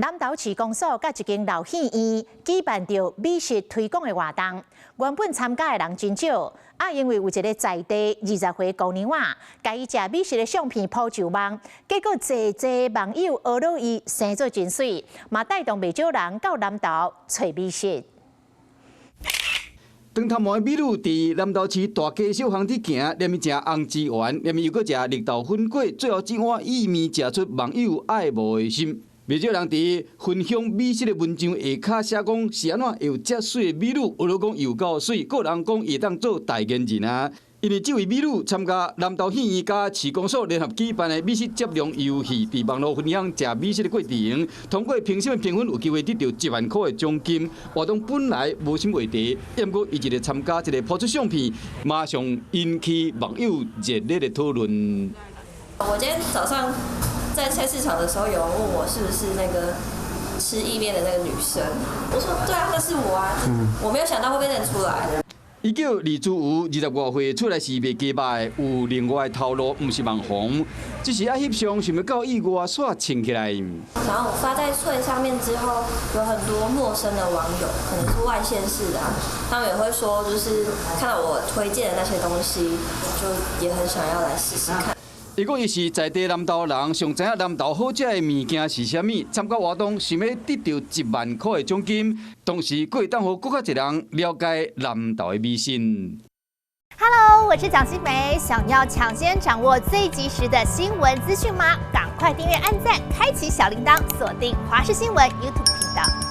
南投市公所佮一間老戲院舉辦著美食推廣的活動，原本參加的人真少，啊，因為有一个在地20歲姑娘仔，共伊食美食的相片 po 上網，結果濟濟網友學落伊生做真媠，嘛帶動袂少人到南投揣美食。長頭毛的美女佇南投市大街小巷佇行，連伊食紅枝圓，連伊又閣食綠豆粉粿，最後這碗意麵食出網友愛慕的心。袂少人佇分享美食的文章下跤寫講是按怎會有遮媠的美女，有人講有夠媠，閣有人講伊會當做代言人啊。因為這位美女參加南投戲院佮市公所聯合舉辦的美食接龍遊戲，佇網路分享食美食的過程，通過評審的評分，有機會得著1萬箍的獎金。活動本來無啥話題，毋過伊一個參加，一個 po 出相片，馬上引起網友熱烈的討論。我今天早上在菜市場的時候，有人問我是不是那個吃意麵的那個女生，我說對啊，那是我啊，我沒有想到會被認出來。伊叫李珠武，20外歲，出來是賣雞肉的，有另外頭路，毋是網紅，只是愛翕相，想欲到意外煞穿起來。然後我發在脆上面之後，有很多陌生的網友，可能是外縣市的，他們也會說，就是看到我推薦的那些東西，就也很想要來試試看。伊講伊是在地南投人，上知影南投好食的物件是啥物。參加活動想欲得著1萬箍的獎金，同時閣會當予閣較濟人了解南投的美食。 Hello，我是蔣新梅，想要搶先掌握最及時的新聞資訊嗎？趕快訂閱、按讚、開啟小鈴鐺，鎖定華視新聞 YouTube 頻道。